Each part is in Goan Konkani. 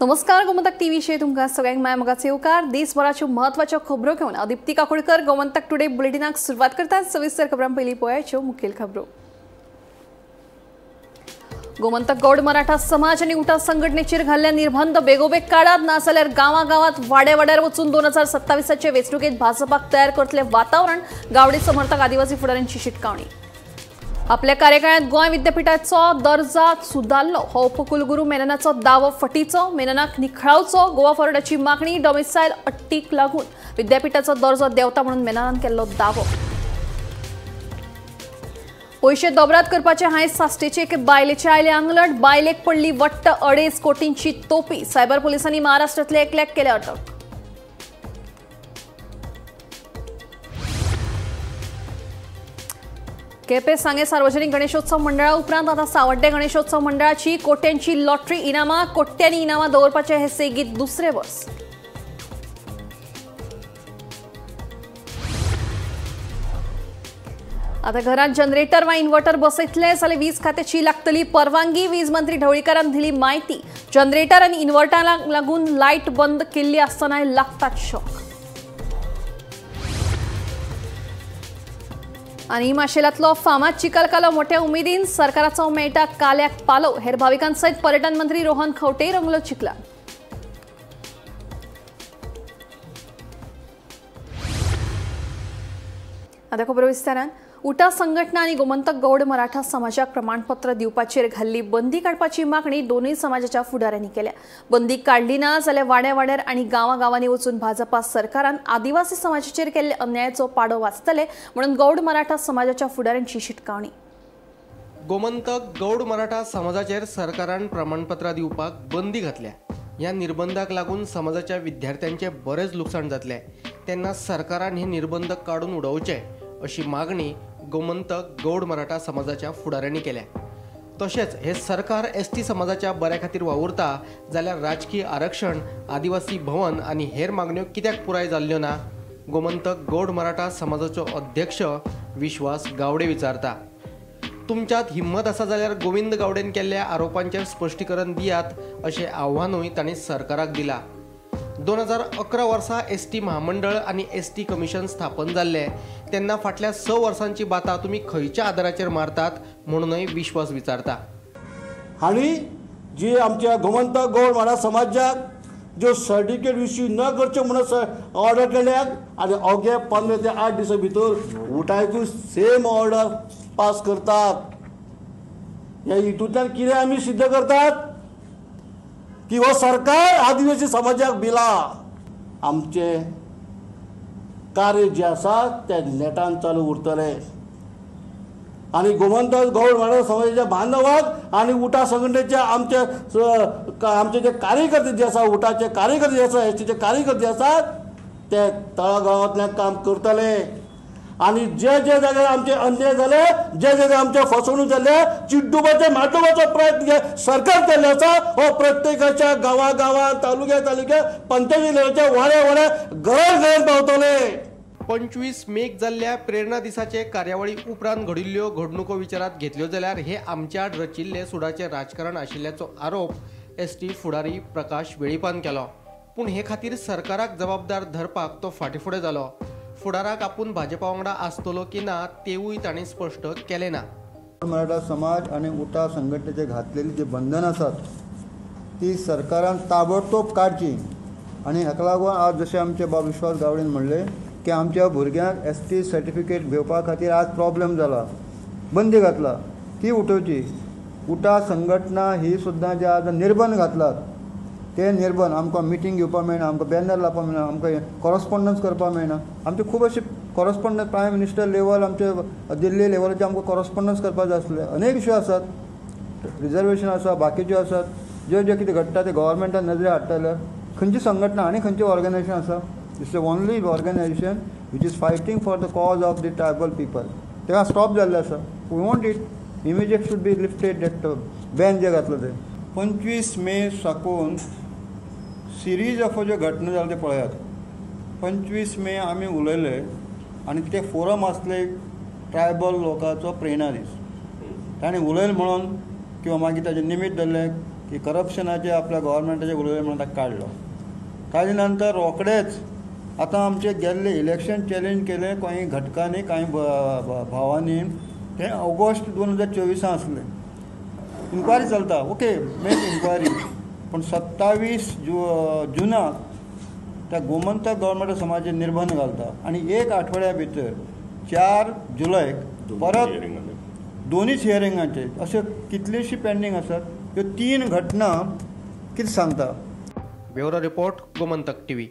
नमस्कार, गोमंतक टीव्हीचेर तुमकां सगळ्यांक माय मोगाचो येवकार। देशभराच्यो म्हत्वाच्यो खबरो घेवन हांव दीप्ती काकोडकर गोमंतक टुडे बुलेटिनाक सुरवात करता। सविस्तर खबरां पयलीं पळयाच्यो मुखेल खबरो। गोमंतक गौड मराठा समाज आनी उटा संघटनेचेर घाल्ले निर्बंध बेगोबेग काडात, नाजाल्यार गांवागांवांत वाड्या वाड्यार वचून 2027 वेंचणुकेंत भाजपाक तयार करतले वातावरण, गावडे समर्थक आदिवासी फुडाऱ्यांची शिटकावणी। आपल्या कार्यकाळात गोंय विद्यापीठाचो दर्जा सुदारलो हो उपकुलगुरू मेननाचो दावो फटीचो, मेननाक निखळावचो गोवा फॉरवर्डाची मागणी। डॉमिसायल अट्टीक लागून विद्यापीठाचो दर्जो देंवता म्हणून मेननान केल्लो दावो। पयशे दोबरात करपाचे हांयस साश्टीचे एके बायलेचे आयले आंगलट, बायलेक पडली वट्ट 2.5 कोटींची तोपी। सायबर पोलिसांनी महाराष्ट्रांतल्या एकल्याक केल्या अटक। केपें सांगें सार्वजनिक गणेशोत्सव मंडळा उपरांत आतां सावड्डें गणेशोत्सव मंडळाची कोट्यांची लॉटरी इनामां, कोट्यांनी इनामां दवरपाचें हें सेगीत दुसरें वर्स। आतां घरांत जनरेटर वा इन्व्हर्टर बसयतले जाल्यार वीज खात्याची लागतली परवानगी, वीज मंत्री ढवळीकारान दिली म्हायती। जनरेटर आनी इन्व्हर्टराक लागून लायट बंद केल्ली आसतनाय लागतात शॉक। आनी माशेलांतलो फामाद चिखलकालो मोठ्या उमेदीन, सरकाराचो मेळटा काल्याक पालव, हेर भाविकांसयत पर्यटन मंत्री रोहन खंवटे रंगलो चिखलान। आतां खबरो विस्तारान। उटा संघटना आनी गोमंतक गौड मराठा समाजाक प्रमाणपत्र दिवपाचेर घाल्ली बंदी काडपाची मागणी दोनूय समाजाच्या फुडाऱ्यांनी केल्या। बंदी काडली ना जाल्यार वाड्या वाड्यार आनी गांवागांवांनी वचून भाजपा सरकारान आदिवासी समाजाचेर केल्ल्या अन्यायाचो पाडो वाचतले म्हणून गौड मराठा समाजाच्या फुडाऱ्यांची शिटकावणी। गोमंतक गौड मराठा समाजाचेर सरकारान प्रमाणपत्रां दिवपाक बंदी घातल्या। ह्या निर्बंधाक लागून समाजाच्या विद्यार्थ्यांचे बरेच लुकसाण जातलें, तेन्ना सरकारान हे निर्बंध काडून उडोवचे अशी मागणी गोमंतक गौड मराठा समाजाच्या फुडाऱ्यांनी केल्या। तशेंच हे सरकार एसटी समाजाच्या बऱ्या खातीर वावुरता जाल्यार राजकीय आरक्षण, आदिवासी भवन आनी हेर मागण्यो कित्याक पुराय जाल्ल्यो ना, गोमंतक गौड मराठा समाजाचो अध्यक्ष विश्वास गावडे विचारता। तुमच्यांत हिम्मत आसा जाल्यार गोविंद गावडेन केल्ल्या आरोपांचेर स्पश्टीकरण दियात अशें आव्हानूय तांणी सरकाराक दिलां। 2011 वर्सा एस टी महामंडळ आनी एस टी कमिशन स्थापन जाल्लें तेन्ना फाटल्या 6 वर्सांची बाता तुमी खंयच्या आदाराचेर मारतात म्हणूनय विश्वास विचारता। आनी जी आमच्या गोमंतक गौड मराठा समाजाक ज्यो सर्टिफिकेट इश्यू न करच्यो म्हणून ऑर्डर केल्या आनी अवघे 15 ते 8 दिसां भितर उटायकूय सेम ऑर्डर पास करतात। ह्या हितूंतल्यान कितें आमी सिद्ध करतात की हो सरकार आदिवासी समाजाक बिला। आमचे कार्य जे आसा ते नेटान चालू उरतले आनी गोमंतक गौड मराठा समाजाच्या बांधवाक आनी उटा संघटनेच्या आमचे आमचे जे कार्यकर्ते जे आसा, उटाचे कार्यकर्ते जे आसा, एसटीचे कार्यकर्ते आसात ते तळागाळांतल्यान काम करतले आनी जे जे जाग्यार आमचे अन्याय जाले, जे जे आमचे फसवणूक जाले, चिड्डुपाचे माड्डुपाचो प्रयत्न सरकार केल्लो आसा हो प्रत्येकाच्या गांवा गांवांत, तालुक्या तालुक्या, पंचायती लेवलच्या वाड्या वाड्या, घरां घरांत पावतले। 25 मेक जाल्ल्या प्रेरणा दिसाचे कार्यावळी उपरांत घडिल्ल्यो घडणुको विचारात घेतल्यो जाल्यार हे आमच्या आड रचिल्ले सुडाचें राजकारण आशिल्ल्याचो आरोप एस टी फुडारी प्रकाश वेळीपान केलो। पूण हे खातीर सरकाराक जबाबदार धरपाक तो फाटीं फुडें जालो। फुडाराक आपूण भाजपा वांगडा आसतलो की ना तेवूय तांणी स्पश्ट केलें ना। मराठा समाज आनी उटा संघटनेचे घातलेली जी बंधन आसात ती सरकारान ताबडतोब काडची आनी हाका लागून आज जशें आमचे बाब विश्वास गावडेन म्हणलें की आमच्या भुरग्यांक एस टी सर्टिफिकेट घेवपा खातीर आज प्रॉब्लेम जाला, बंदी घातला ती उठोवची। उटा संघटना ही सुद्दां जे आज निर्बंध घातलात ते निर्बंध आमकां मिटींग घेवपाक मेळना, आमकां बॅनर लावपाक मेळना, आमकां कॉरस्पोंडन्स करपाक मेळना। आमचे खूब अशे कॉरस्पोंडन्स प्रायम मिनिस्टर लेवल, आमचे दिल्ली लेवलाचे आमकां कॉरस्पोंडन्स करपाक जाय आसले। अनेक इश्यू आसात, रिजर्वेशन आसा, बाकीच्यो आसात, जे जे कितें घडटा ते गव्हर्मेंटान नजरे हाडटा जाल्यार खंयची संघटना आनी खंयचें ऑर्गनायजेशन आसा, it's the only organisation which is fighting for the cause of the tribal people, तेका स्टॉप जाल्लें आसा। We want it immediate should be lifted that ban जे घातलो ते। 25 मे साकून सिरीज ऑफ ज्यो घटना जाल्या ते पळयात। 25 मे आमी उलयले आनी ते फोरम आसले ट्रायबल लोकांचो प्रेरणा दीस, ताणें उलयलें म्हणून किंवा मागीर ताजें निमित्त धरलें की करप्शनाचे आपल्या गव्हर्मेंटाचे उलयले म्हणून ताका काडलो. काडले नंतर रोखडेच आतां आमचे गेल्ले इलेक्शन चॅलेंज केलें कांय घटकांनी कांय भावांनी, तें ऑगस्ट 2024 आसलें. इन्क्वायरी चलता, ओके मेक इन्क्वायरी, पूण 27 जुनाक त्या गोमंतक गव्हर्मेंट समाजाचेर निर्बंध घालता आनी एक आठवड्या भितर 4 जुलयक परत दोनूच हियरिंगांचे अशे कितलेशी पेंडींग आसात. ह्यो 3 घटना कितें सांगता. Bureau report, Gomantak TV.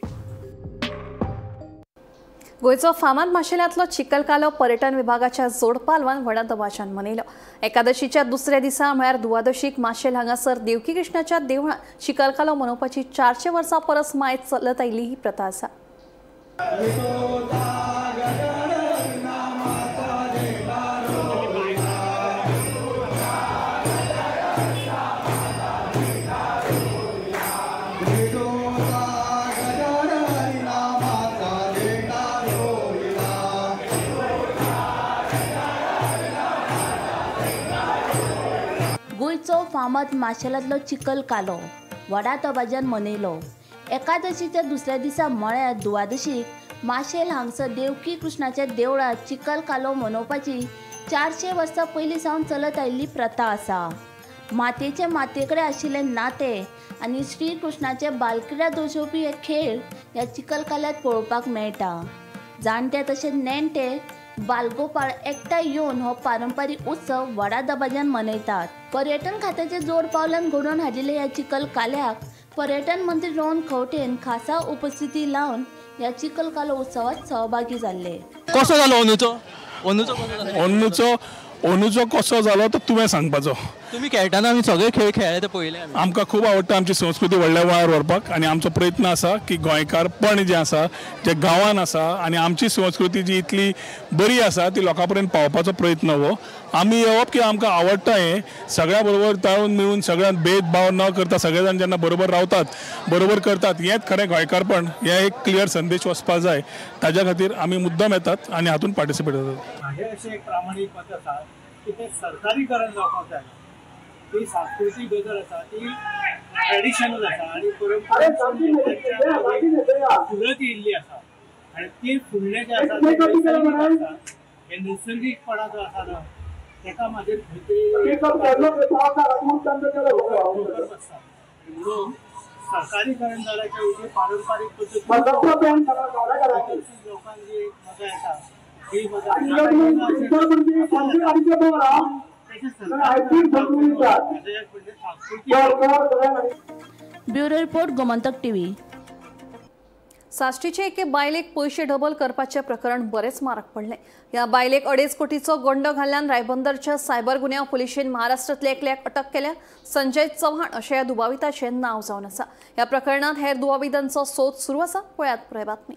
गोंयचो फामाद माशेलांतलो चिखलकालो पर्यटन विभागाच्या जोडपालवान व्हडा दबाज्यान मनयलो. एकादशीच्या दुसऱ्या दिसा म्हळ्यार दुवादशीक माशेल हांगासर देवकी कृष्णाच्या देवळांत चिखलकालो मनोवपाची 400 वर्सां परस मायत चलत आयिल्ली ही प्रथा आसा. गोंयचो फामाद माशेलांतलो चिखलकालो व्हडा दबाज्यान मनयलो. एकादशीच्या दुसऱ्या दिसा म्हळ्यार दुवादशीक माशेल हांगसर देवकी कृष्णाच्या देवळांत चिखलकालो मनोवपाची 400 वर्सां पयलीं सावन चलत आयिल्ली प्रथा आसा. मातयेचे मातये कडेन आशिल्लें नातें आनी श्रीकृष्णाचे बालक्रिडा दर्शोवपी हे खेळ ह्या चिखलकाल्यांत पळोवपाक मेळटा. जाणटे तशेंच नेणटे बालगोपाळ एकठांय येवन हो पारंपारीक उत्सव व्हडा दबाज्यान मनयतात. पर्यटन खात्याचे जोड पावलान घडोवन हाडिल्ल्या ह्या चिखलकाल्याक पर्यटन मंत्री रोहन खंवटेन खासा उपस्थिती लावन ह्या चिखलकालो उत्सवात सहभागी जाल्ले. कसो जालो अंदूचो? अंदूचो अंदूचो कसो जालो तो तुवें सांगपाचो. तुमी खेळटाना आमी सगळे खेळ खेळ्ळे ते पळयले. आमकां खूब आवडटा आमची संस्कृती व्हडल्या वळार व्हरपाक आनी आमचो प्रयत्न आसा की गोंयकारपण जें आसा जें गांवान आसा आनी आमची संस्कृती जी इतली बरी आसा ती लोकां पर्यंत पावपाचो प्रयत्न हो. आमी येवप की आमकां आवडटा हें सगळ्या बरोबर ताळून मिळून सगळ्यांत भेदभाव न करता सगळे जाण जेन्ना बरोबर रावतात बरोबर करतात हेंच खरें गोंयकारपण. हें एक क्लियर संदेश वचपाक जाय, ताज्या खातीर आमी मुद्दम येतात आनी हातूंत पार्टिसिपेट जातात. म्हाजें अशें एक प्रामाणीक मत आसा की तें सरकारीकरण जावपाक जाय. ती सांस्कृतीक गजाल आसा, ती ट्रेडिशनल आसा आनी परंपरा फुलत येयल्ली आसा आनी ती फुडलें जें आसा तें नैसर्गीक आसा. हें नैसर्गीकपणा जो आसा न्हू तेका म्हाजेर खंय तरी आसता. म्हणून सरकारीकरण जाल्याच्या वयली पारंपारीक पद्दतीन लोकांक जी एक मजा येता ती मजा ब्युरो रिपोर्ट, गोमंतक टीव्ही. साश्टीचे एके बायलेक पयशे डबल करपाचें प्रकरण बरेंच मारक पडलें. ह्या बायलेक 2.5 कोटीचो गंडो घाल्ल्यान रायबंदरच्या सायबर गुन्यांव पुलिशेन महाराष्ट्रांतल्या एकल्याक अटक केल्या. संजय चव्हाण अशें ह्या दुबाविताचें नांव जावन आसा. ह्या प्रकरणांत हेर दुबावितांचो सोद सुरू आसा. पळयात पुराय बातमी.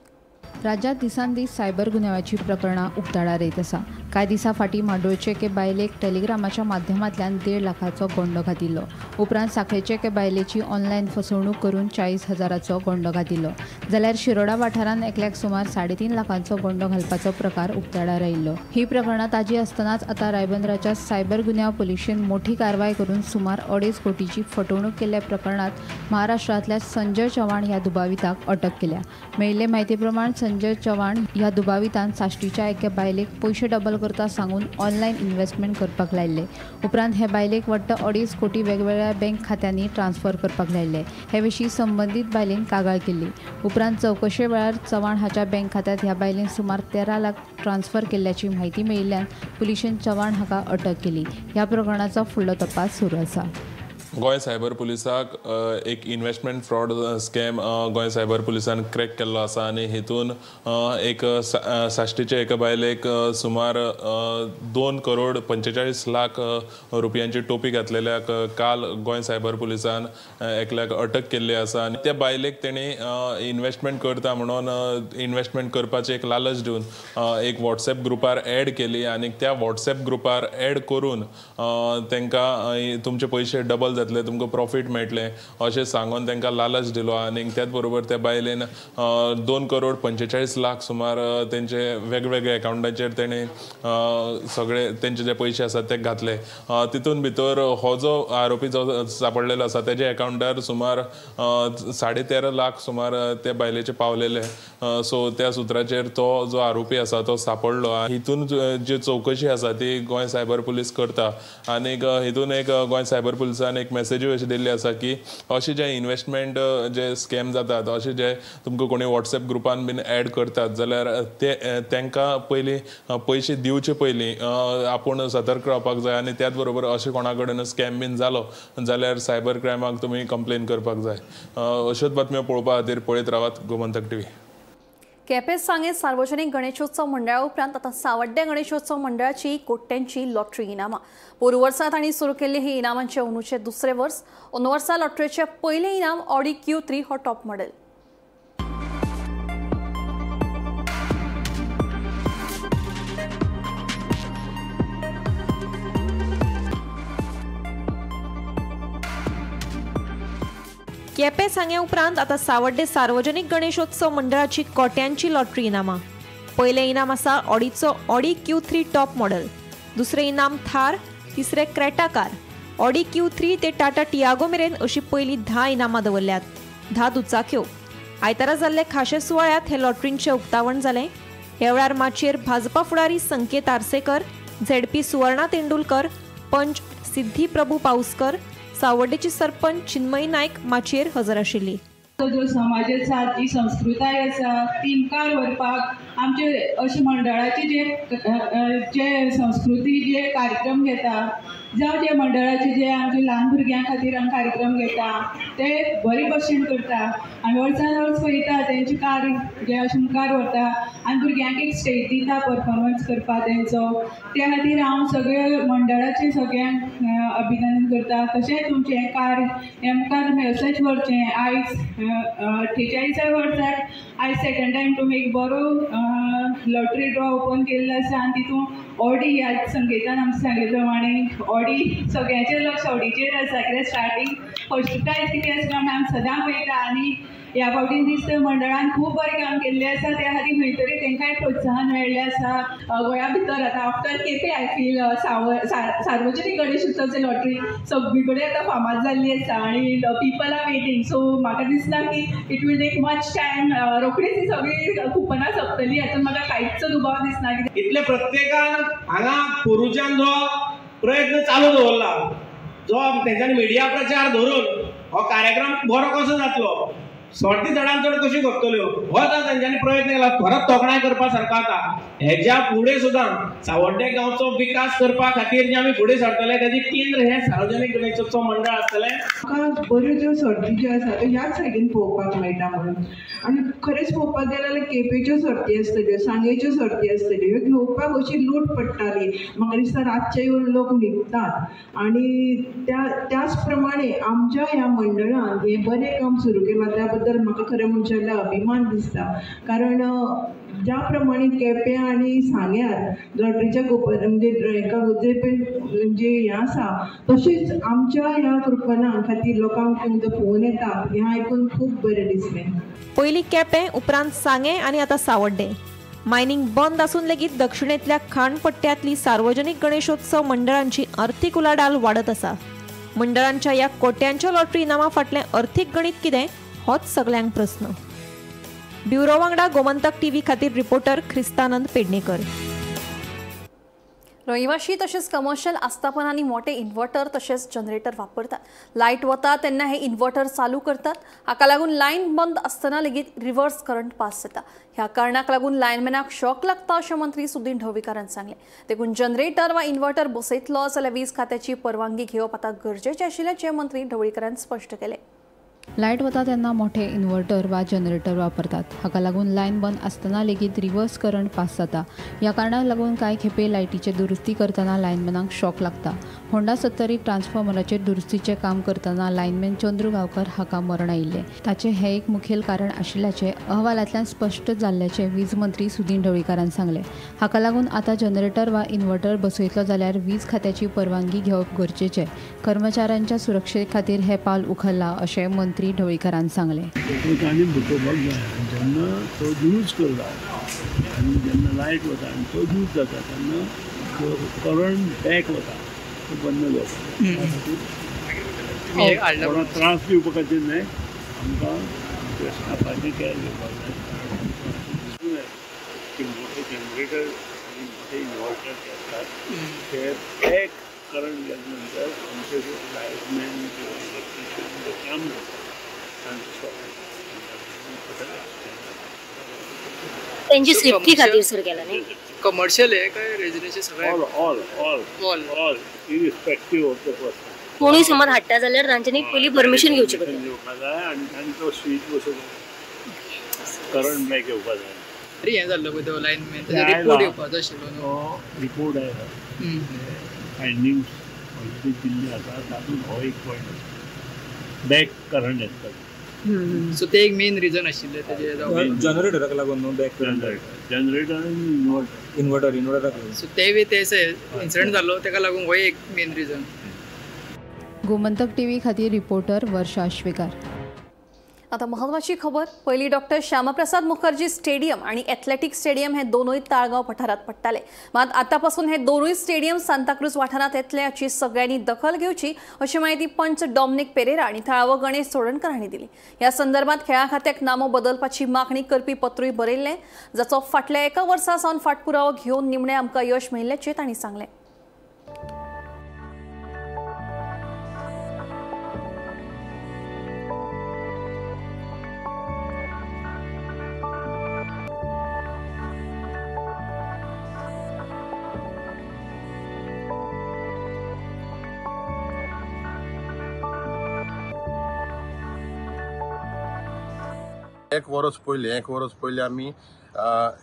राज्यात दिसान दीस सायबर गुन्यांवाची प्रकरणां उक्ताडार येत आसा. कांय दिसां फाटीं म्हाड्डोळचे एके बायलेक टेलिग्रामाच्या माध्यमांतल्यान 1.5 लाखाचो गोंडो घातिल्लो. उपरांत सांखळेचे एके बायलेची ऑनलायन फसवणूक करून 40,000चो गोंडो घातिल्लो. जाल्यार शिरोडा वाठारांत एकल्याक सुमार 3.5 लाखांचो गोंडो घालपाचो प्रकार उक्ताडार आयिल्लो. ही प्रकरणां ताजी आसतनाच आतां रायबंदराच्या सायबर गुन्यांव पुलिशेन मोठी कारवाय करून सुमार 2.5 कोटीची फटवणूक केल्ल्या प्रकरणांत महाराष्ट्रांतल्या संजय चव्हाण ह्या दुबाविताक अटक केल्या. मेळिल्ले म्हायती प्रमाण संजय चव्हाण ह्या दुबावितान साश्टीच्या एके बायलेक पयशे डबल करता सांगून ऑनलायन इन्व्हेस्टमेंट करपाक लायिल्ले. उपरांत हे बायलेक वट्ट 2.5 कोटी वेगवेगळ्या बँक खात्यांनी ट्रान्सफर करपाक लायिल्ले. हे विशीं संबंदीत बायलेन कागाळ केल्ली. उपरांत चवकशे वेळार चव्हाण हाच्या बँक खात्यांत ह्या बायलेन सुमार 13 लाख ट्रान्सफर केल्ल्याची म्हायती मेळिल्ल्यान पुलिशेन चव्हाण हाका अटक केली. ह्या प्रकरणाचो फुडलो तपास सुरू आसा. गोंय सायबर पुलिसाक एक investment fraud scam Goa cyber पुलिसान क्रॅक केल्लो आसा आनी हेतून एक साश्टीचे एका बायलेक सुमार 2 करोड 45 लाख रुपयांची टोपी घातलेल्याक काल गोंय सायबर पुलिसान एकल्याक अटक केल्ली आसा आनी त्या बायलेक तेणी इन्व्हेस्टमेंट करता म्हणून इन्व्हेस्टमेंट करपाची एक लालच दिवन एक वॉट्सएप ग्रुपार एड केली आनी त्या वॉट्सएप ग्रुपार एड करून तांकां तुमचे पयशे डबल जातले जातले, तुमकां प्रॉफीट मेळटलें अशें सांगून तांकां लालच दिलो आनी त्याच बरोबर त्या बायलेन 2,45 करोड सुमार तेंचे वेगवेगळे अकाउंटाचेर तेणें सगळे तेंचे जे पयशे आसात ते घातले. तितून भितर हो जो आरोपी जो सापडलेलो आसा तेजे अकाउंटार सुमार 13.5 लाख सुमार त्या बायलेचे पावलेले. सो त्या सुत्राचेर तो जो आरोपी आसा तो सापडलो. हितून जी चवकशी आसा ती गोंय सायबर पुलीस करता आनीक हितून एक गोंय सायबर पुलिसान एक मेसेजूय अशी दिल्ली आसा की अशे जे इन्वेस्टमेंट जे स्कॅम जातात, अशे जे तुमकां कोणी वॉट्सएप ग्रुपान बीन एड करतात जाल्यार ते तांकां पयलीं पयशे दिवचे पयलीं आपूण सतर्क रावपाक जाय आनी त्याच बरोबर अशें कोणा कडेन स्कॅम बीन जालो जाल्यार सायबर क्रायमाक तुमी कंप्लेन करपाक जाय. अश्योच बातम्यो पळोवपा खातीर पळयत रावात गोमंतक टीव्ही. केपें सांगें सार्वजनिक गणेशोत्सव मंडळा उपरांत आतां सावड्डें गणेशोत्सव मंडळाची कोट्यांची लॉटरी इनामां. पोरू वर्सा तांणी सुरू केल्ली ही इनामांचे अंदूचें दुसरें वर्स. अंदू वर्सा लॉटरीचें पयलें इनाम ऑडी Q3 हो टॉप मॉडेल. केपें सांगें उपरांत आतां सावड्डें सार्वजनिक गणेशोत्सव मंडळाची कोट्यांची लॉटरी इनामां. पयलें इनाम आसा ऑडीचो ऑडी Q3 top model, दुसरें इनाम थार, तिसरें क्रेटा कार. ऑडी Q3 ते टाटा टियागो मेरेन अशी पयलीं 10 इनामां दवरल्यात, 10 दुचाक्यो. आयतारा जाल्ले खाशे सुवाळ्यांत हे लॉटरींचें उक्तावण जालें. ह्या वेळार माचयेर भाजपा फुडारी संकेत आरसेकर, झेडपी सुवर्णा तेंडुलकर, पंच सिद्धी प्रभू पाऊसकर, सावड्डेची सरपंच चिन्मयी नायक माचयेर हजर आशिल्ली. जो समाज आसा, जी संस्कृताय आसा ती मुखार व्हरपाक आमचे अशे मंडळाचे जे जे संस्कृती जे कार्यक्रम घेता जावं जे मंडळाचे जे आमचे ल्हान भुरग्यां खातीर आमी कार्यक्रम घेता ते बरे भशेन करता आनी वर्सान वर्स पळयता तेंचे कार्य जे अशें मुखार व्हरता आनी भुरग्यांक एक स्टेज दिता परफॉर्मन्स करपाक तेंचो. त्या खातीर हांव सगळे मंडळाचे सगळ्यांक अभिनंदन करता. तशेंच तुमचें हें कार्य हें मुखार तुमी अशेंच व्हरचें. आयज 48 वर्साक आयज सेकंड टायम तुमी एक बरो लॉटरी ड्रॉ ओपन केल्लो आसा आनी तितून ऑडी ह्या संकेतान आमकां सांगले प्रमाणे ऑडी सगळ्यांचें लक्ष ऑडीचेर आसा, कित्याक स्टार्टींग फर्स्ट प्रायज कितें आसता म्हण आमी सदां पळयता आनी ह्या फावटी दिसता मंडळान खूब बरें काम केल्लें आसा, त्या खातीर खंय तरी तांकांय प्रोत्साहन मेळ्ळें आसा. गोंया भितर आतां आफ्टर केपें I feel सार्वजनीक गणेश उत्सवचे लॉटरी सगळी कडेन आतां फामाद जाल्ली आसा आनी पीपल are waiting. So म्हाका दिसना की it will take much time, रोखडीच ही सगळी कुपनां सोंपतली हातूंत म्हाका कांयच दुबाव दिसना. इतले प्रत्येकान हांगा पोरूच्यान जो प्रयत्न चालू दवरला, जो तेंच्यांनी मिडिया प्रचार धरून हो कार्यक्रम बरो कसो जातलो, सर्ती चडान चड कशी करतल्यो हो तेंच्यांनी प्रयत्न केला. खरोच तोखणाय करपा सारको आसा. हेज्या फुडें सुद्दां सावड्डे गांवचो विकास करपा खातीर जे आमी फुडें सरतले तेजें केंद्र हें सार्वजनीक गणेशोत्सव मंडळ आसतलें. म्हाका बऱ्यो ज्यो सर्ती ज्यो आसा त्यो ह्याच सायडीन पळोवपाक मेळटा म्हणून आनी खरेंच पळोवपाक गेलें जाल्यार केपेंच्यो सर्ती आसतल्यो, सांगेच्यो सर्ती आसतल्यो, ह्यो घेवपाक अशी लूट पडटाली. म्हाका दिसता रातचे येवन लोक न्हिदतात आनी त्याच प्रमाणे आमच्या ह्या मंडळान हें बरें काम सुरू केलां त्या बद्दल म्हाका खरें म्हणचें जाल्यार अभिमान दिसता. कारण ज्या प्रमाणे केपें आनी सांग्यार लॉटरीच्या कुपन म्हणजे हेका जे हें आसा तशेंच आमच्या ह्या कुपना खातीर लोकांक तुमचो फोन येता हें आयकून खूब बरें दिसलें. पयलीं केपें, उपरांत सांगें आनी आतां सावड्डें. मायनिंग बंद आसून लेगीत दक्षिणेंतल्या खाणपट्ट्यांतली सार्वजनीक गणेशोत्सव मंडळांची अर्थीक उलाढाल वाडत आसा. मंडळांच्या ह्या कोट्यांच्या लॉटरी इनामां फाटलें अर्थीक गणीत कितें होच सगल्यांक प्रस्न. ब्युरो वांगडा गोमंतक टीव्ही खातीर रिपोर्टर ख्रिस्तानंद पेडणेकर. रहिवाशी तशेंच कमर्शियल आस्थापनांनी मोठे इन्व्हर्टर तशेंच जनरेटर वापरतात. लायट वता तेन्ना हे इन्व्हर्टर चालू करतात. हाका लागून लायन बंद आसतना लेगीत रिव्हर्स करंट पास जाता. ह्या कारणाक लागून लायनमॅनाक शॉक लागता अशें मंत्री सुदीन ढवळीकारान सांगलें. देखून जनरेटर वा इन्व्हर्टर बसयतलो जाल्यार वीज खात्याची परवानगी घेवप आतां गरजेचें आशिल्ल्याचें मंत्री ढवळीकारान स्पश्ट केलें. लायट वता तेन्ना मोठे इन्व्हर्टर वा जनरेटर वापरतात. हाका लागून लायन बंद आसतना लेगीत रिव्हर्स करंट पास जाता. ह्या कारणाक लागून कांय खेपे लायटीचे दुरुस्ती करतना लायनमॅनाक शॉक लागता. होंडा सत्तरी ट्रान्सफॉर्मराचेर दुरुस्तीचें काम करतना लायनमॅन चंद्रू गांवकर हाका मरण आयिल्लें. ताचें हें एक मुखेल कारण आशिल्ल्याचें अहवालांतल्यान स्पश्ट जाल्ल्याचें वीज मंत्री सुदिन ढवळीकारान सांगलें. हाका लागून आतां जनरेटर वा इन्व्हर्टर बसयतलो जाल्यार वीज खात्याची परवानगी घेवप गरजेचें. कर्मचाऱ्यांच्या सुरक्षे खातीर हें पावल उखल्लां अशें मंत्री ढवळीकारान सांगलें. जेन्ना तो यूज करता आनी जेन्ना लायट वता आनी तो यूज जाता तेन्ना तो करंट बॅक वता, तो बंद जाता. त्या खातीर कोणाक त्रास दिवपा खातीर न्हय, आमकां आमच्या स्टाफाचें केअर घेवपाक जाय. दिसून येता की मोठे जनरेटर आनी मोठे इन्व्हर्टर जे आसतात ते बॅक करंट गेल्या नंतर आमचे लायटमॅन किंवा इलेक्ट्रिशियन जे काम करतात तांचो स्वता त्यांची सेफ्टी खातीर सर केला न्ही. कमर्शियल आहे काय रेजिडेन्शियल सगळे? All all all all all irrespective of the person. कोणूय समज हाडटा जाल्यार तांच्यांनी पयलीं परमिशन घेवची पडटा. घेवपाक जाय आनी तांणी तो स्विच बसोवपाक करंट बॅक येवपाक जाय. तरी हें जाल्लो पळय तो लायनमॅन ताचो रिपोर्ट येवपाचो आशिल्लो न्हू. तो रिपोर्ट आयला, फायंडींग्स ऑलरेडी दिल्ली आसा, तातूंत हो एक पॉयंट आसा, बॅक करंट येता. सो ते एक मेन रिजन आशिल्लें तेजें. जनरेटराक लागून न्हू बॅक जनरेटर आनी इन्व्हर्टर इन्व्हर्टराक लागून. सो ते ते इन्सिडंट जाल्लो ताका लागून हो एक मेन रिजन. गोमंतक टीव्ही खातीर रिपोर्टर वर्षा आश्वेकार. आता महत्वाची खबर. पयली डॉक्टर श्यामाप्रसाद मुखर्जी स्टेडियम आणि एथलेटिक स्टेडियम हे दोनूय ताळगांव पठारात पडटाले. मात आतापासून हे दोनूय स्टेडियम सांताक्रूज वाठारांत येतले हाची सगळ्यांनी दखल घेवची अशी माहिती पंच डॉमनिक पेरेरा आणि थळावो गणेश चोडणकर हांणी दिली. ह्या संदर्भात खेळा खात्याक नामो बदलपाची मागणी करपी पत्रूय बरयल्लें, जाचो फाटल्या एका वर्सा सावन फाटपुरावो घेवन निमणें आमकां यश मेळिल्ल्याचें तांणी सांगलें. एक वरस पयलीं आमी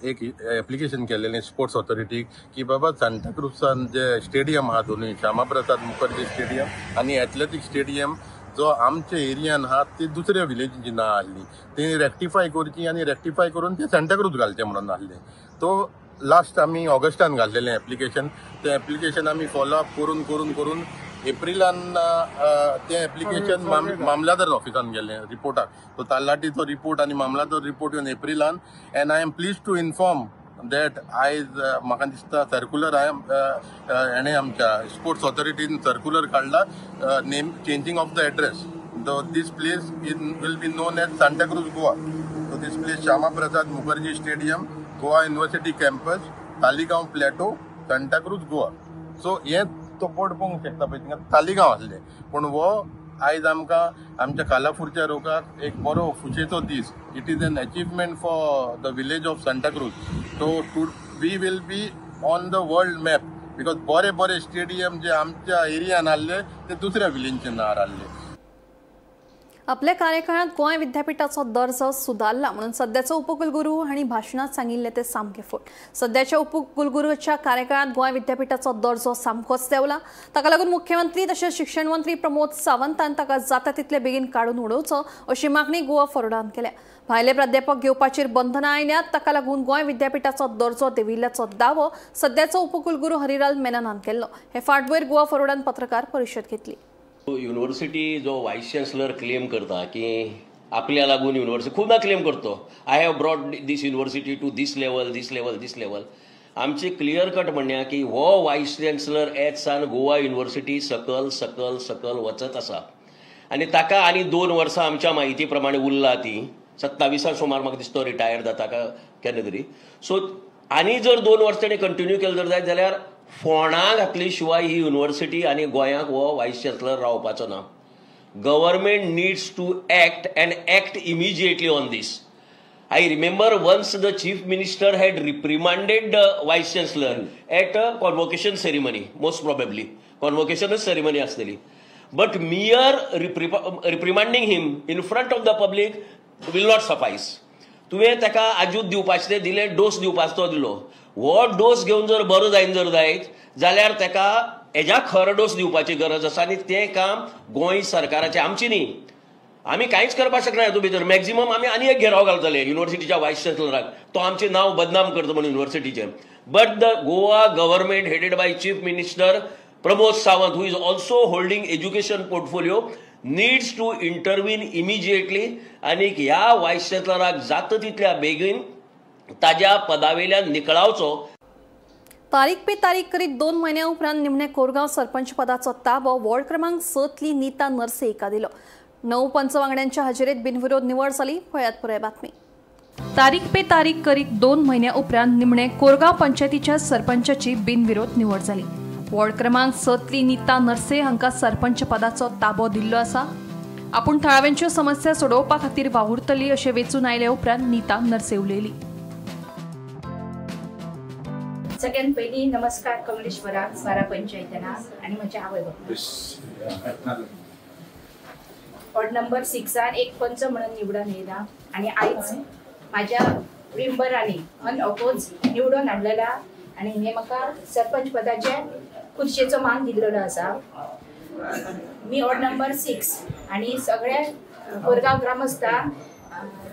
एक एप्लिकेशन केलेलें स्पोर्ट्स ऑथॉरिटीक की बाबा सांताक्रूजान जे स्टेडियम आहा दोनूय, श्यामाप्रसाद मुखर्जी स्टेडियम आनी एथलेटीक स्टेडियम जो आमच्या एरियान आहा ती दुसऱ्या विलेजीची नांव आहली, ती रेक्टिफाय करची आनी रेक्टिफाय करून ते सांताक्रूज घालचें म्हणून आहलें. तो लास्ट आमी ऑगस्टान घातलेलें एप्लिकेशन. तें एप्लिकेशन आमी फॉलो अप करून करून करून एप्रिलान तें एप्लिकेशन मामलादार ऑफिसान गेलें रिपोर्टाक. सो तलाठीचो रिपोर्ट आनी मामलादार रिपोर्ट येवन एप्रिलान. And I am please to inform that आयज म्हाका दिसता सर्कुलर हेणें आमच्या स्पोर्ट्स ऑथॉरिटीन सर्कुलर काडला name changing of the address. This place will be known as Santacruz Goa. So this place Shyama Prasad Mukherjee stadium, Goa university campus, Taleigao plateau, Santacruz Goa. So हें तो बोर्ड पळोवंक शकता पळय थिंगा तालिगांव आसलें, पूण हो आयज आमकां आमच्या कालापूरच्या लोकांक एक बरो खुशेचो दीस. It is an achievement for the village of Santacruz. So we will be on the world map because बरे बरे स्टेडियम जे आमच्या एरियान आहले ते दुसऱ्या विलेजीच्या नांवार आहले. आपल्या कार्यकाळात गोंय विद्यापीठाचो दर्जो सुदारला म्हणून सध्याचो उपकुलगुरू हांणी भाशणांत सांगिल्लें तें सामकें फट. सध्याच्या उपकुलगुरूच्या कार्यकाळात गोंय विद्यापीठाचो दर्जो सामकोच देंवला. ताका लागून मुख्यमंत्री तशेंच शिक्षण मंत्री प्रमोद सावंतान ताका जाता तितले बेगीन काडून उडोवचो अशी मागणी गोवा फॉरवर्डान केल्या. भायले प्राध्यापक घेवपाचेर बंधनां आयल्यात, ताका लागून गोंय विद्यापीठाचो दर्जो देंविल्ल्याचो दावो सध्याचो उपकुलगुरू हरिलाल मेननान केल्लो. हे फाटभुंयेर गोवा फॉरवर्डान पत्रकार परिशद घेतली. युनिव्हर्सिटी जो वायस चान्सलर क्लेम करता की आपल्या लागून युनिव्हर्सिटी खूबदां क्लेम करतो, I have brought this university to this level this level this level. आमचे क्लियर कट म्हणणें की हो वायस चान्सलर एज सान गोवा युनिव्हर्सिटी सकल सकल सकल वचत आसा आनी ताका आनी 2 वर्सां आमच्या म्हायती प्रमाणे उरला ती 27 सुमार म्हाका दिसता रिटायर जाता का केन्ना तरी. सो आनी जर 2 वर्सां ताणें कंटिन्यू केलें जर जायत जाल्यार फोंडा घातली शिवाय ही युनिव्हर्सिटी आनी गोंयाक हो वायस चान्सलर रावपाचो ना. Government needs to act and act immediately on this. I remember once the chief minister had reprimanded the vice chancellor at a convocation ceremony, most probably convocation ceremony आसतली, but mere reprimanding him in front of the public will not suffice. तुवें ताका आजूत दिवपाचें तें दिलें, डोस दिवपाचो तो दिलो. हो डोस घेवन जर बरो जायन जर जायत जाल्यार ताका हेज्या खर डोस दिवपाची गरज आसा आनी तें काम गोंय सरकाराचें, आमची न्ही. आमी कांयच करपाक शकना हेतून भितर. मॅक्झिमम आमी आनी एक घेराव घालतले युनिवर्सिटीच्या वायस चान्सलराक, तो आमचें नांव बदनाम करता म्हणून युनिवर्सिटीचें. But the Goa government headed by chief minister Pramod Sawant, who is also holding education portfolio, needs to intervene immediately आनी ह्या वायस चान्सलराक जाता तितल्या बेगीन ताज्या पदावेल्यान निकळावचो. तारीख पे तारीख करीत 2 म्हयन्या उपरांत निमणे कोरगांव सरपंच पदाचो ताबो वॉर्ड क्रमांक 6 तली नीता नर्से हिका दिलो. 9 पंच वांगड्यांच्या हजेरेत बिनविरोध निवड जाली. पळयात पुराय बातमी. तारीख पे तारीख करीत 2 म्हयन्या उपरांत निमणे कोरगांव पंचायतीच्या सरपंचाची बिनविरोध निवड जाली. वॉर्ड क्रमांक 6 तली नीता नर्से हांकां सरपंच पदाचो ताबो दिल्लो आसा. आपूण थळाव्यांच्यो समस्या सोडोवपा खातीर वावुरतली अशें वेंचून आयले उपरांत नीता नर्से उलयली. सगळ्यात पयलीं नमस्कार कमलेश्वराक, बारा पंचायतना आनी म्हज्या आवय बापायक. वॉर्ड नंबर 6 एक पंच म्हणून निवडून येयला आनी आयज म्हाज्या मेंबरांनी अनअपोज निवडून हाडलेला आनी हे म्हाका सरपंच पदाचे खुर्चेचो मान दिल्लो आसा. मी वॉर्ड नंबर 6 आनी सगळ्या कोरगांव ग्रामस्थांक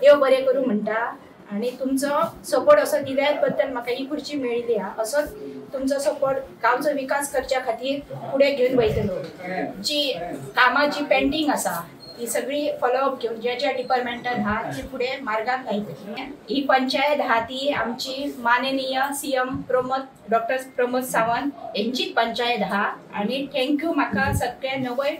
देव बरें करूं म्हणटा आनी तुमचो सपोर्ट असो दिल्या बद्दल म्हाका ही खुर्ची मेळिल्ली आहा. असोच तुमचो सपोर्ट गांवचो विकास करच्या खातीर फुडें घेवन वयतलो. जी कामां जी पेंडींग आसा ती सगळी फॉलोअप घेवन ज्या ज्या डिपार्टमेंटान आहा ती फुडें मार्गाक लायतली. ही पंचायत आहा ती आमची माननीय CM doctor Pramod Sawant हेंचीच panchayat आहा आनी thank you म्हाका सगळ्या 9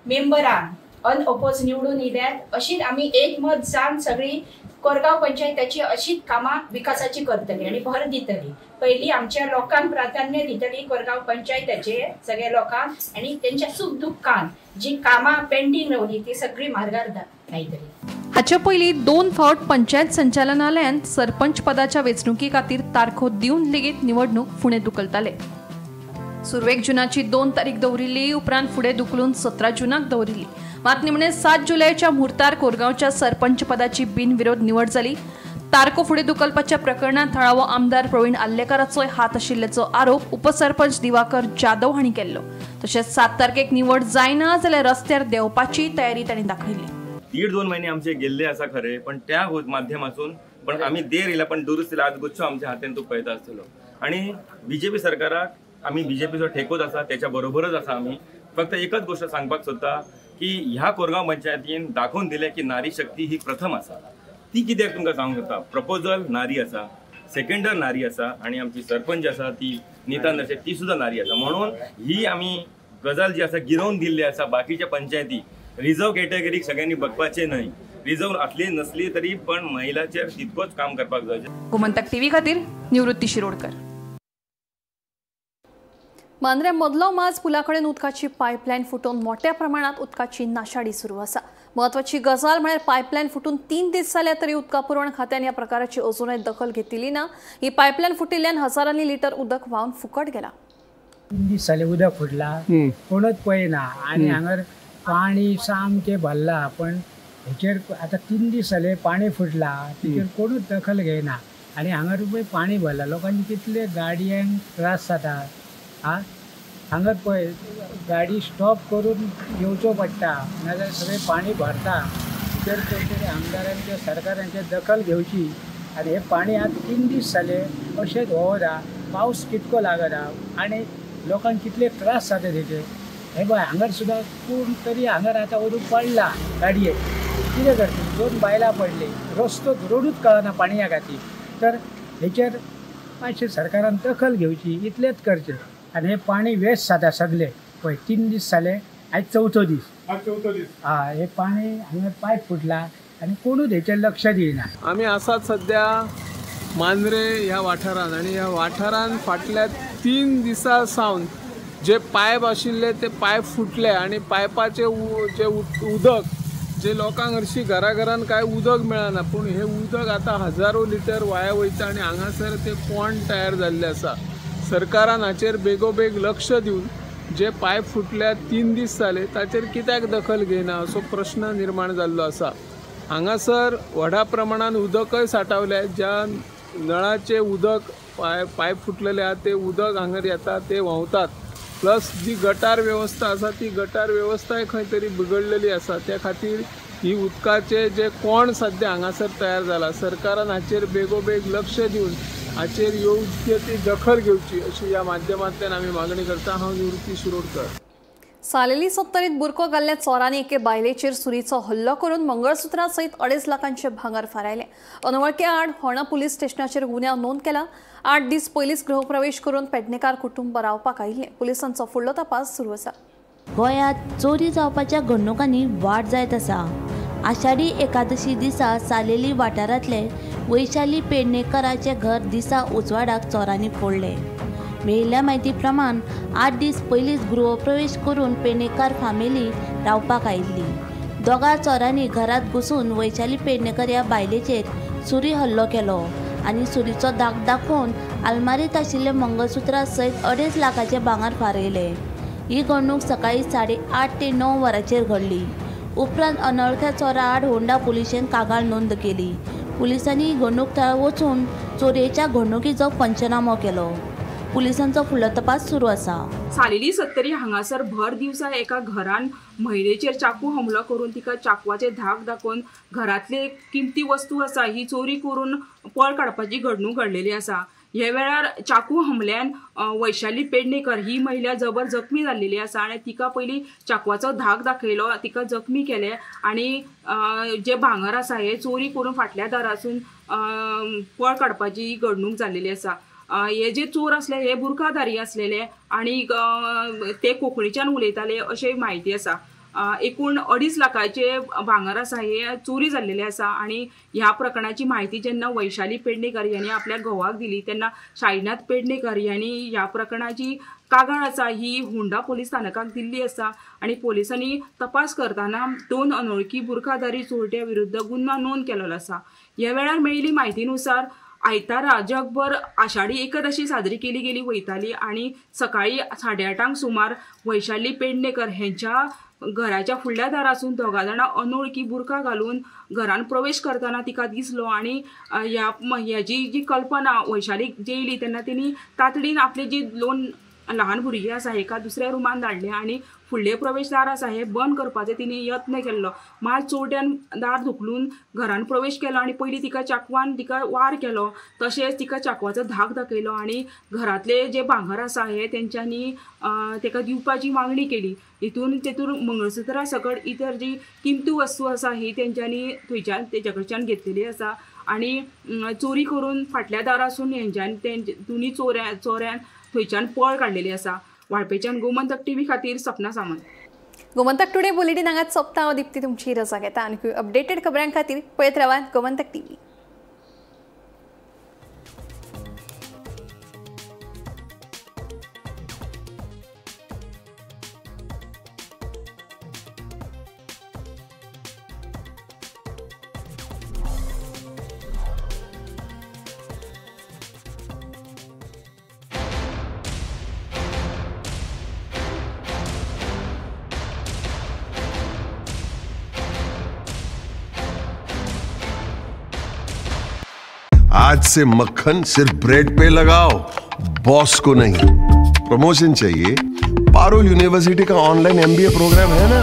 मेंबरांक अनअपोज निवडून येयल्यात. अशीच आमी एकमत जावन सगळी कोरगांव पंचायताची अशीच कामां विकासाची करतली आनी भर दितली. पयलीं आमच्या लोकांक प्राधान्य दितली कोरगांव पंचायताचे सगळ्या लोकांक आनी तेंच्या सुख दुख्खान जी कामां पेंडींग रावली ती सगळी मार्गार लायतली. हाचे पयलीं 2 फावट पंचायत संचालनालयान सरपंच पदाच्या वेंचणुके खातीर तारखो दिवन लेगीत निवडणूक फुडें धुकलताले. सुरवेक जुनाची 2 तारीख दवरिल्ली, उपरांत फुडें धुकलून 17 जुनाक दवरिल्ली. मात निमणे 7 जुलयाच्या म्हुर्तार कोरगांवच्या सरपंच पदाची बिनविरोध निवड जाली. तारखो फुडें धुकलपाच्या प्रकरणांत थळावो आमदार प्रवीण आर्लेकाराचोय हात आशिल्ल्याचो आरोप उपसरपंच दिवाकर जाधव हांणी केल्लो. तशेंच 7 तारखेक निवड जायना जाल्यार रस्त्यार देंवपाची तयारी तांणी दाखयल्ली. 1.5-2 महिने आमचे गेल्ले आसा खरे, पण त्या माध्यमातून पण आमी देर येयला, पण दुरुस्त आज गुच्छो आमच्या हातान तूं पळयता आसतलो. आनी बीजेपी सरकाराक आमी बीजेपीचो ठेकोच आसा, त्याच्या बरोबरच आसा. आमी फक्त एकच गोष्ट सांगपाक सोदता की ह्या कोरगांव पंचायतीन दाखोवन दिलें की नारी शक्ती ही प्रथम आसा. ती कित्याक तुमकां सांगूंक सोदता, प्रपोजल नारी आसा, सेकंडर नारी आसा आनी आमची सरपंच आसा ती नीता नर्से ती सुद्दां नारी आसा. म्हणून ही आमी गजाल जी आसा गिरोवन दिल्ली आसा. बाकीच्या पंचायती रिजर्व कॅटेगरीक सगळ्यांनी बघपाचें न्हय, रिजर्व आसली नसली तरी पण महिलाचेर तितकोच काम करपाक जाय. गोमंतक टीव्ही खातीर निवृत्ती शिरोडकर. मांद्रे मदलो माज पुला कडेन उदकाची पायपलायन फुटून मोठ्या प्रमाणात उदकाची नाशाडी सुरू आसा. म्हत्वाची गजाल म्हळ्यार पायपलायन फुटून 3 दीस जाल्या तरी उदका पुरवण खात्यान ह्या प्रकाराची अजूनय दखल घेतली ना. ही पायपलायन फुटिल्ल्यान हजारांनी लिटर उदक व्हांवन फुकट गेला. 3 दीस जाले उदक फुटला, कोणच पळयना आनी हांगर पाणी सामकें भरला, पण हेचेर आतां 3 दीस जाले पाणी फुटला, तेचेर कोणूच दखल घेयना आनी हांगर पळय पाणी भरला, लोकांचे कितले गाडयांक त्रास जाता. आ हांगर पळय गाडी स्टॉप करून येवचो पडटा, नाजाल्यार सगळें पाणी भरता. हेचेर कोण तरी आमदारांच्या सरकारांचे दखल घेवची आनी हें पाणी आतां 3 दीस जाले अशेंच व्होंवता, पावस कितको लागना आनी लोकांक कितले त्रास जाता तेचे. हे पळय हांगर सुद्दां कोण तरी हांगर आतां वरून पडला गाडयेक, कितें करतली, 2 बायलां पडली, रस्तो रोडूच कळना पाणया खातीर. तर हेचेर मातशें सरकारान दखल घेवची, इतलेंच करचें. आनी हें पाणी वेस्ट जाता सगळें. पळय 3 दीस जाले, आयज चवथो दीस. हा, हें पाणी हांगा पायप फुटला आनी कोणूच हेचेर लक्ष दिना. आमी आसात सद्या मांद्रे ह्या वाठारान आनी ह्या वाठारान फाटल्या 3 दिसां सावन जे पायप आशिल्ले ते पायप फुटले आनी पायपाचे जे उदक जे लोकांक हरशीं घराघरान कांय उदक मेळना, पूण हें उदक आतां हजारो लिटर वाया वयता आनी हांगासर ते पोंड तयार जाल्ले आसा. सरकारान हाचेर बेगोबेग लक्ष दिवन जे पायप फुटल्या 3 दीस जाले ताचेर कित्याक दखल घेयना असो प्रश्न निर्माण जाल्लो आसा. हांगासर व्हडा प्रमाणान उदकय साठावलें, ज्या नळाचें उदक पायप फुटलेलें आहा तें उदक हांगर येता, ते व्हांवतात. प्लस जी गटार वेवस्था आसा ती गटार वेवस्थाय खंय तरी बिगडलेली आसा. त्या खातीर ही उदकाचे जे कोण सद्या हांगासर तयार जाला, सरकारान हाचेर बेगोबेग लक्ष दिवन हाचेर योग्य ती दखल घेवची अशी ह्या माध्यमांतल्यान आमी मागणी करता. हांव निवृत्ती शिरोडकर. सालेली सत्तरीत बुरको घाल्ल्या चोरांनी एके बायलेचेर सुरीचो हल्लो करून मंगळसुत्रा सयत 2.5 लाखांचे भांगर फारायले. अनवळख्या आड होणा पुलीस स्टेशनाचेर गुन्यांव नोंद केला. 8 दीस पयलींच गृहप्रवेश करून पेडणेकार कुटुंब रावपाक आयिल्लें. पुलिसांचो फुडलो तपास सुरू आसा. गोंयांत चोरी जावपाच्या घडणुकांनी वाड जायत आसा. आषाढी एकादशी दिसा सालेली वाठारांतले वैशाली पेडणेकराचें घर दिसा उजवाडाक चोरांनी फोडलें. मेळिल्ल्या म्हायती प्रमाण 8 दीस पयलींच गृहप्रवेश करून पेडणेकार फामिली रावपाक आयिल्ली. दोगां चोरांनी घरांत घुसून वैशाली पेडणेकर ह्या बायलेचेर सुरी हल्लो केलो आनी सुरीचो दाग दाखोवन आलमारींत आशिल्ले मंगळसुत्रा सयत 2.5 लाखाचें भांगर फारयलें. ही घडणूक सकाळीं 8:30 ते 9 वरांचेर घडली. उपरांत अनवळख्या चोरा आड होंडा पुलिशेन कागाळ नोंद केली. पुलिसांनी घडणूक थळार वचून चोरयेच्या घडणुकीचो पंचनामो केलो. पुलिसांचो फुडलो तपास सुरू आसा. सालेली सत्तरी हांगासर भर दिवसा एका घरान महिलेचेर चाकू हमलो करून तिका चाकवाचे धाक दाखोवन घरांतले किमती वस्तू आसा ही चोरी करून पळ काडपाची घडणूक घडलेली आसा. हे वेळार चाकू हमल्यान वैशाली पेडणेकर ही महिला जबर जखमी जाल्लेली आसा आनी तिका पयलीं चाकवाचो धाक दाखयलो, तिका जखमी केले आनी जे भांगर आसा हे चोरी करून फाटल्या दारासून पळ काडपाची घडणूक जाल्लेली आसा. हे जे चोर आसले हे बुरखाधारी आसलेले आनी ते कोंकणीच्यान उलयताले अशें म्हायती आसा. एकूण 2.5 लाखाचे भांगर आसा हे चोरी जाल्लेले आसा आनी ह्या प्रकरणाची म्हायती जेन्ना वैशाली पेडणेकर यांनी आपल्या घोवाक दिली तेन्ना साईनाथ पेडणेकर यांनी ह्या प्रकरणाची कागाळ आसा ही होंडा पोलीस स्थानकाक दिल्ली आसा आनी पोलिसांनी तपास करतना 2 अनोळखी बुरखाधारी चोरट्या विरुद्ध गुन्यांव नोंद केलेलो आसा. ह्या वेळार मेळिल्ली म्हायतीनुसार आयतारा जगभर आषाढी एकादशी साजरी केली गेली वयताली आनी सकाळी 8:30 सुमार वैशाली पेडणेकर हेंच्या घराच्या फुडल्या दारासून दोगां जाणां अनोळखी बुरखा घालून घरान प्रवेश करतना तिका दिसलो आनी ह्या जी कल्पना वैशालीक येयली तेन्ना तेणी तातडीन आपली जी 2 ल्हान भुरगीं आसा हेका दुसऱ्या रुमान धाडलें आनी फुडले प्रवेश दार आसा हे बंद करपाचो तिणें यत्न केल्लो. मात चोरट्यान दार धुकलून घरान प्रवेश केलो आनी पयलीं तिका चाकवान तिका वार केलो, तशेंच तिका चाकवाचो धाक दाखयलो आनी घरांतले जे भांगर आसा हे तेंच्यांनी तेका दिवपाची मागणी केली. हितून तेतून मंगळसुत्रा सकट इतर जी किमती वस्तू आसा ही तेंच्यांनी थंयच्यान तेच्या कडच्यान घेतलेली आसा आनी चोरी करून फाटल्या दारासून हेंच्यान तेंचे दोनी चोऱ्यान थंयच्यान पळ काडलेली आसा. वाळपेच्यान गोमंतक टीव्ही खातीर सपना सामंत. गोमंतक टुडे बुलेटीन हांगाच सोंपता. हांव दीप्ती तुमची रजा घेता. आनी अपडेटेड खबरां खातीर पळयत रावात गोमंतक टीव्ही. आज से मक्खन सिर्फ ब्रेड पे लगाओ, बॉस को नहीं। प्रमोशन चाहिए, पारुल यूनिवर्सिटी का ऑनलाइन एमबीए प्रोग्राम है ना।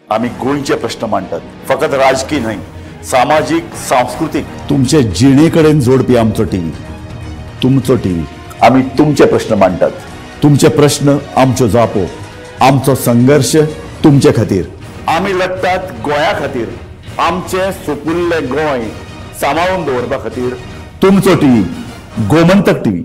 आम्ही गोंयचे प्रश्न मांडतात, फकत राजकीय न्हय, सामाजीक, सांस्कृतीक। तुमचे जिणेकडेन जोडपी आमचो टीव्ही, तुमचो टीव्ही। आम्ही तुमचे प्रश्न मांडतात, तुमचे प्रश्न आमच्यो जापो, आमचो संघर्ष तुमचे खातीर। आमी लढतात गोंया खातीर, आमचे सुपुल्ले गोंय सांबाळून दवरपा खातीर। तुमचो टीव्ही, गोमंतक टीव्ही।